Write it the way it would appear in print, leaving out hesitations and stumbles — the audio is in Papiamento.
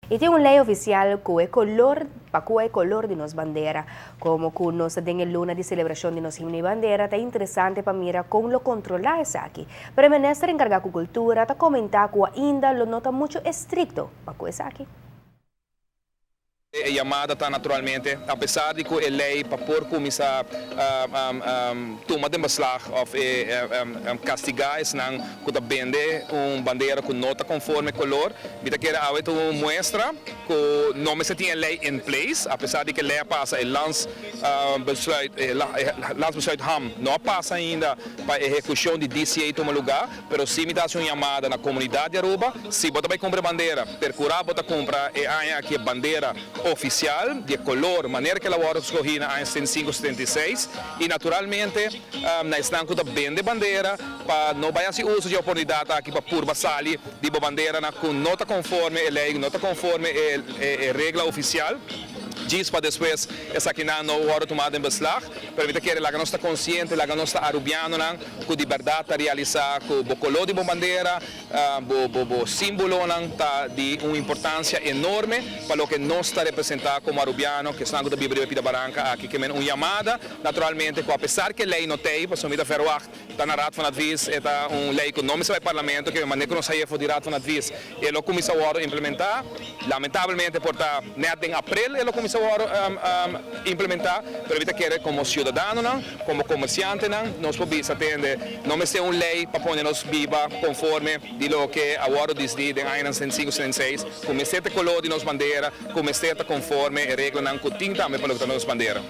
Y tin un ley oficial cu e color pa cu e color di nos bandera. Como cu nos ta den e luna di celebracion di nos himno y bandera, ta interesante pa mira con lo controla esaki. Pero e minister encarga cu cultura ta comenta cu ainda lo no ta mucho estricto pa cu esaki. E yamada ta naturalmente, apesar di cu e ley pa por cuminsa tuma den beslag of castiga esnan cu ta bende un bandera cu no ta conforme color, mi ta kere awe ta un muestra cu no mester tin e ley in place, apesar di cu e ley a pasa, e landsbesluit, e landsbesluit HAM no a pasa ainda pa ehecucion di DCA tuma lugar, pero si mi ta haci un yamada na comunidad di Aruba, si bo ta bay cumpra e bandera, percura bo ta cumpra e aña aki e bandera oficial di e color manera cu el a wordo scogi na aña 75, 76 y naturalmente na esnan cu ta bende bandera pa no bay haci uso di e oportunidad aki pa purba sali di bo bandera na cu no ta conforme e ley, no ta conforme e regla oficial, djis pa despues esakinan no wordo tuma den beslag. Pero mi ta kere laga nos ta consciente, laga nos ta Arubianonan cu di berdad ta realisa cu bo color di bo bandera, bo simbolonan ta di un importancia enorme pa loke nos ta representa como Arubiano, cu esnan cu ta biba riba pida baranca aki. Ke men un yamada, naturalmente, cu apesar cu e ley no t'ey, pasobra mi ta verwacht ta na Raad van Advies, e ta un ley cu no mester bay Parlamento, ke men manera cu nos haye for di Raad van Advies, e lo cuminsa wordo implementa. Lamentablemente por ta net den april e lo cuminsa wordo implementa, pero mi ta kere como ciudadanonan, como comerciantenan, nos por bisa tende, no mester un ley pa pone nos biba conforme di loke a wordo dicidi den añanan 75, 76, cu mester ta e color di nos bandera, cu mester ta conforme e reglanan cu tin tambe pa loke ta nos bandera.